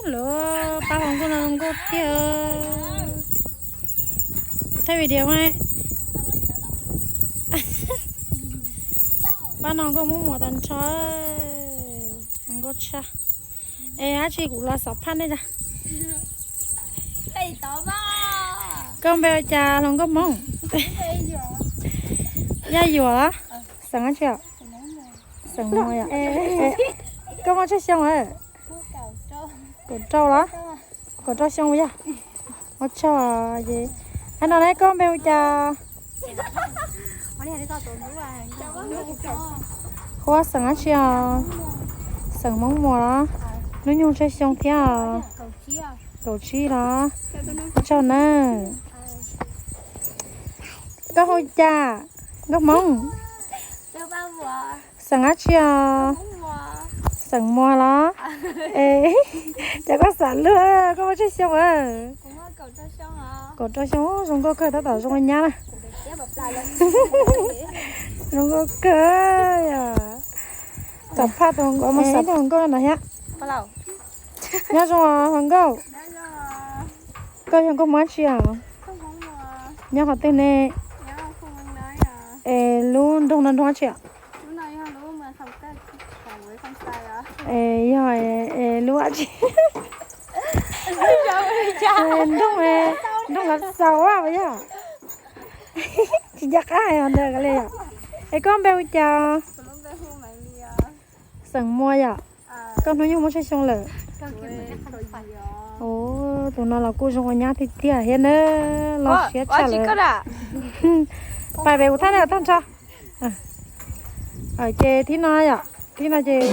Lawv pab hluas nkauj no zoo nkauj tiag. Thaij video mas. Pab no nkauj Hmoob Muas tag nrho. Hluas nkauj tshaj. Es dab tsi kuv los xam phaj nej tag. Koj npe ua cas hluas nkauj Hmoob? Yaj Yuam los? Xeem dab tsi os? Xeem Muas yom. Koj muaj tsawg xyoo lawm? Kaum rau los? Kaum rau xyoo yog? Ua tsaug. Hais no ne koj npe hu cas? Huab xeem dab tsi os? Xeem Hmoob Muas los? Hnub nyoog tsawg xyoo thiab os? Kaum tsib los? Ua tsaug nawb. Koj hu cas? Nkauj Hmoob. Xeem dab tsi os? Xeem Muas los? Es cas koj xav luag, koj muaj tsawg xyoo? Kaum rau xyoo, zoo nkauj kawg, tab tom zoo ua nyab na. Zoo nkauj kawg yom. Xam phaj tus hluas nkauj no thiab. Nyob zoo hluas nkauj. Koj yog nkauj Hmoob dab tsi os? Nyob qhov twg ne? Es lub nroog no nroog dab tsi os? Es yog, es lub dab tsi? Nroog, nroog Lav Xaus yog? Tsis nco qab hais os ntawd li os. Es koj npe hu cas? Xeem Muas yom? Koj hnub nyoog muaj tsawg xyoo lawm? Tus no los kuj zoo ua nyab tiag tiag thiab na, loj siab tshaj lawm. Pais pem kuv thaij nej tag nrho. Ces thib no yom, thib no ces